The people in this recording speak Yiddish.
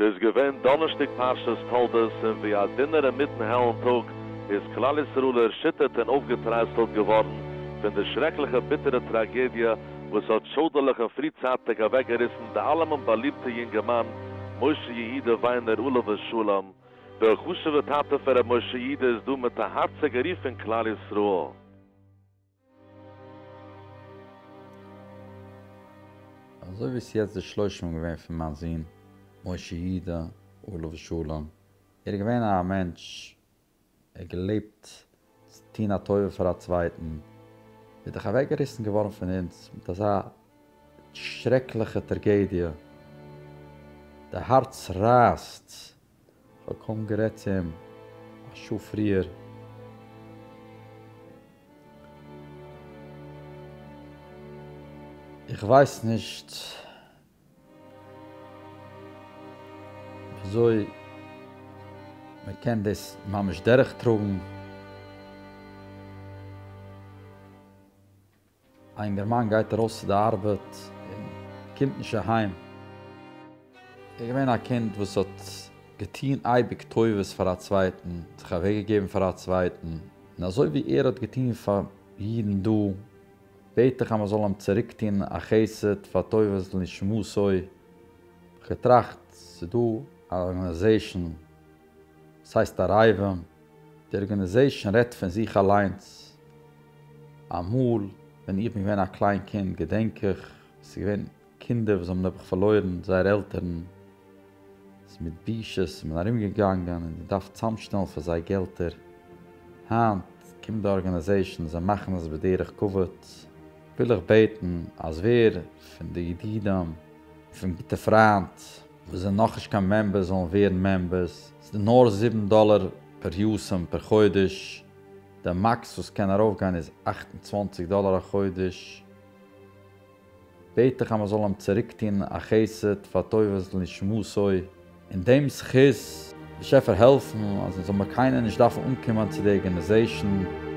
ס'איז געווען דאנערשטאג פרשת תולדות און ווי א דונער אינמיטן העלן טאג איז כלל ישראל ערשיטערט און אויפגעטרייסלט געווארן פון די שרעקליכע ביטערע טראגעדיע וואס האט שוידערליך און פריצייטיג אוועקגעריסן די אלעמען באליבטע יונגערמאן משה יהודה וויינער עליו השלום. דער חשוב'ער טאטע פון ר' משה יהודה איז דא מיט א הארציגע רוף פון כלל ישראל. אזוי ווי ס'יעצט די שלושים געווען פון מיין זון משה יהודה עליו השלום, ער איז געווען א מענטש, ער האט געלעבט צו טון א טובה פאר א צווייטן, איז דאך אוועקגעריסן געווארן פון אונז מיט אזא שרעקליכע טראגעדיע, די הארץ רייסט, כ'האב קוים גערעדט צו אים א שעה פריער. איך ווייס נישט וויאזוי מען קען דאס ממש דורכטראגן. א אינגערמאן גייט ארויס צו די ארבעט און קומט נישט אהיים. ער איז געווען א קינד וואס האט געטון אייביג טובות פאר א צווייטן, זיך אוועקגעגעבן פאר א צווייטן, און אזוי ווי ער האט געטון פאר אידן דא, בעט איך אז מען זאל אים צוריק טון א חסד פאר טובת נשמתו. איך געטראכט, ס'איז דא א ארגאניזעישן וואס הייסט ערבים, די ארגאניזעישן רעדט פון זיך אליינס. אמאל ווען איך בין געווען א קליין קינד געדענק איך עס איז געווען קינדער וואס האבן נעבעך פארלוירן זייער עלטערן, עס איז מיט בושות איז מען ארום געגאנגען און געדארפט צאמשטעלן פאר זיי געלטער, היינט קומט די ארגאניזעישן זיי מאכן עס בדרך כבוד, וויל איך בעטן אז ווער פון די ידידים פון גוטע פריינט וואס זענען נאכנישט קיין מעמבערס זאלן ווערן מעמבערס, ס'איז נאר זיבן דאלער פער יתום פער חודש, די max וואס קען ארויפגיין איז 28 דאלער א חודש, בעט איך אז מ'זאל אים צוריק טון א חסד פאר טובת נשמתו, אין דעם זכות באשעפער העלפן אז אונז זאל מיר קיינער נישט דארפן אנקומען צו די ארגאניזעישן.